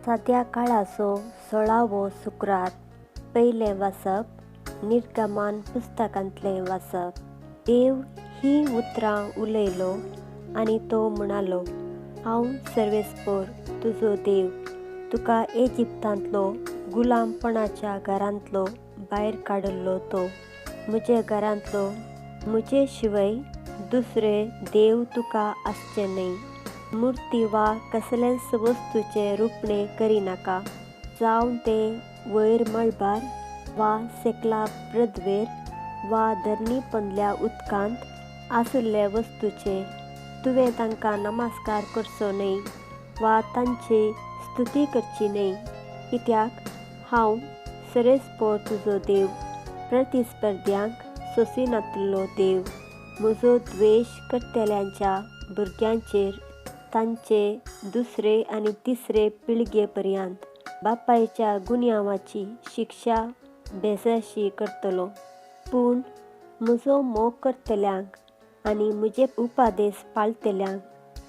साद्या काळाचो 16वो शुक्रार. पयलें वाचप निर्गमान पुस्तकांतलें वाचप. देव ही उतरां उलयलो आनी तो म्हणालो, हांव सर्वेस्पर तुजो देव, तुका इजिप्तांतलो गुलामपणाच्या घरांतलो भायर काडिल्लो तो. म्हजे घरांतलो म्हजे शिवाय दुसरे देव तुका आसचे न्हय. मुर्ती वा कसलेच वस्तूचें रुपणें करिनाका, जावं तें वयर मळबार वा सकला पृथ्वेर वा धरणी पंदल्या उदकांत आशिल्ले वस्तूचें. तुवें तांकां नमस्कार करचो न्हय वा तांची स्तुती करची न्हय, कित्याक हांव सर्वेस्पर तुजो देव, प्रतिस्पर्ध्यांक सोंसिनातलो देव. म्हजो द्वेश करतल्यांच्या भुरग्यांचेर तांचे दुसरे आनी तिसरे पिळगे पर्यंत बापायच्या गुन्यांवाची शिक्षा बेजाशी करतलो. पूण म्हजो मोग करतल्यांक आनी म्हजे उपादेश पाळटल्यांक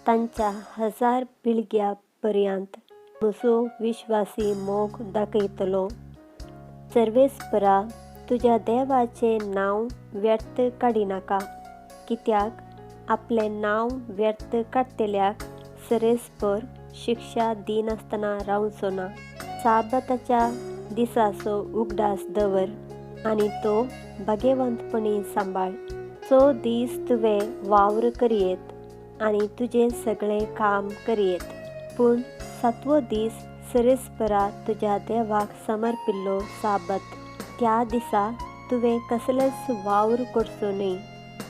तांच्या 1000 पिळग्या पर्यंत म्हजो विश्वासी मोग दाखयतलो. सर्वेस्परा तुज्या देवाचें नांव व्यर्थ काडिनाका, कित्याक आपलें नांव व्यर्थ काडटल्याक सर्वेस्पर शिक्षा दिनासतना रावचो ना. साबाताच्या दिसाचो उगडास दवर आनी तो भाग्यवंतपणी सांबाळ. 6 दीस तुवें वावर करयेत आनी तुजें सगळें काम करयेत, पूण 7वो दीस सर्वेस्परा तुज्या देवाक समर्पिल्लो साबत. त्या दिसा तुवें कसलेच वावर करचो न्हय,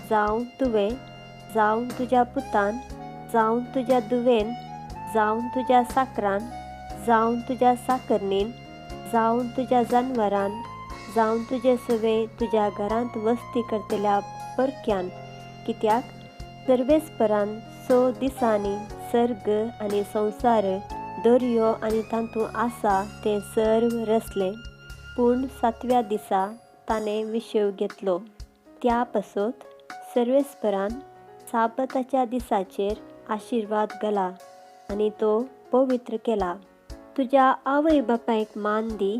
जावं तुवें, जावं तुज्या पुतान, जावं तुज्या धुवेन, जावं तुज्या साकरान, जावं तुज्या साकरणीन, जावं तुज्या जानवरान, जावं तुजे सवे तुज्या घरांत वस्ती करतल्या परक्यान, कित्याक सर्वेस्परान 6 दिसांनी सर्ग आनी संवसार, दर्यो आनी तातूंत आसा तें सर्व रचलें, पूण 7व्या दिसा ताणें विशेव घेतलो. त्या पासत सर्वेस्परान साबाताच्या दिसाचेर आशिर्वाद घाला आनी तो पवित्र केला. तुज्या आवय बापायक मान दी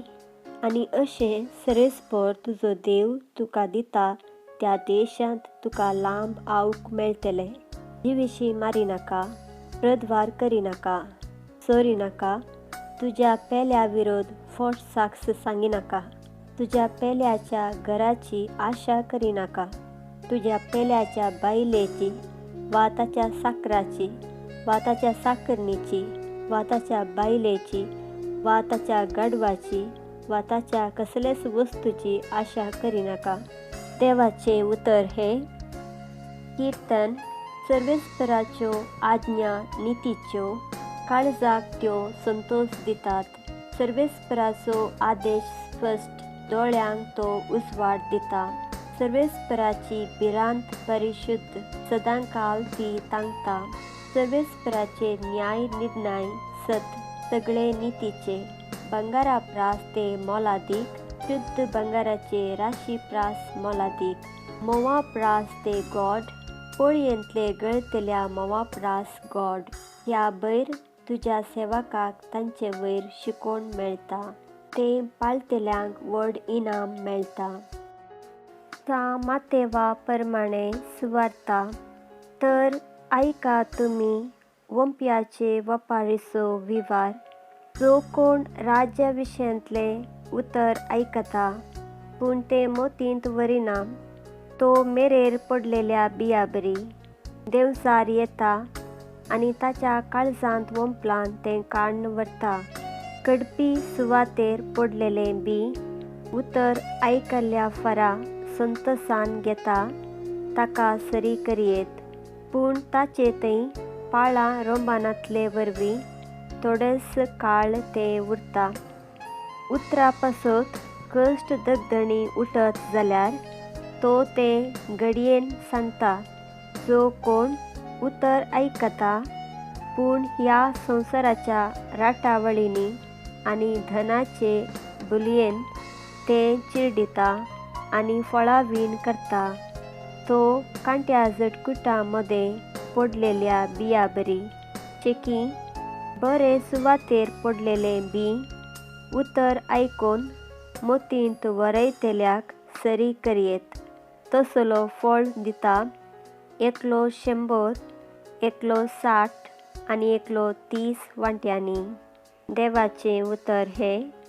आनी अशें सर्वेस्पर तुजो देव तुका दिता त्या देशांत तुका लांब आवक मेळटलें. जिविशी मारिनाका, प्रद्वार करिनाका, चोरिनाका, तुज्या पेल्या विरोध फट साक्ष सांगिनाका, तुज्या पेल्याच्या घराची आशा करिनाका, तुज्या पेल्याच्या बायलेची वा ताच्या साकराची वा ताच्या साकरणीची वा ताच्या बायलेची वा ताच्या गाडवाची वा ताच्या कसलेच वस्तूची आशा करिनाका. देवाचें उतर हें. किर्तन. सर्वेस्पराच्यो आज्ञा नितीच्यो, काळजाक त्यो संतोष दितात. सर्वेस्पराचो आदेश स्पश्ट, दोळ्यांक तो उजवाड दिता. सर्वेस्पराची भिरांत परिशुद्ध, सदांकाल ती तांकता. सर्वेस्पराचे न्याय निर्णय सत, सगळे नितीचे. भांगरा प्रास ते मोलादीक, शुद्ध भांगराचे राशी प्रास मोलादीक. म्होंवा प्रास ते गोड, पोळयेंतले गळतल्या म्होंवा प्रास गोड. ह्या भयर तुज्या सेवकाक तांचे वयर शिकोवण मेळटा, तें पाळटल्यांक व्हड इनाम मेळटा. सा मातेवा परमाणें सुवार्ता. तर आयका तुमी वंप्याचे वपारीचो विवार. जो कोण राज्या विशयांतलें उतर आयकता पूण तें मोतींत व्हरिना, तो मेरेर पडलेल्या बिया बरी देंवचार येता आनी ताच्या काळजांत वंपलान तें काडून व्हरता. कडपी सुवातेर पडलेलें बी उतर आयकल्ल्या फरा संतोसान घेता, ताका सरी करयेत, पूण ताचे थंय पाळां रोंबानांतले वरवीं थोडेच काळ तें उरता. उतरा पासत कश्ट दगदणी उठत जाल्यार तो तें घडयेन सांगता. जो कोण उतर आयकता पूण ह्या संवसाराच्या राटावळींनी आनी धनाचे बुलयेन तें चिरडिता आनी फळावीण करता, तो कांट्या झटकुटां मदें पडलेल्या बिया बरी. शेकी बरे सुवातेर पडलेलें बीं उतर आयकून मतींत वरयतल्याक सरी करयेत तसलो फळ दिता, एकलो 100, एकलो 60 आनी एकलो 30 वांट्यांनी. देवाचें उतर हें.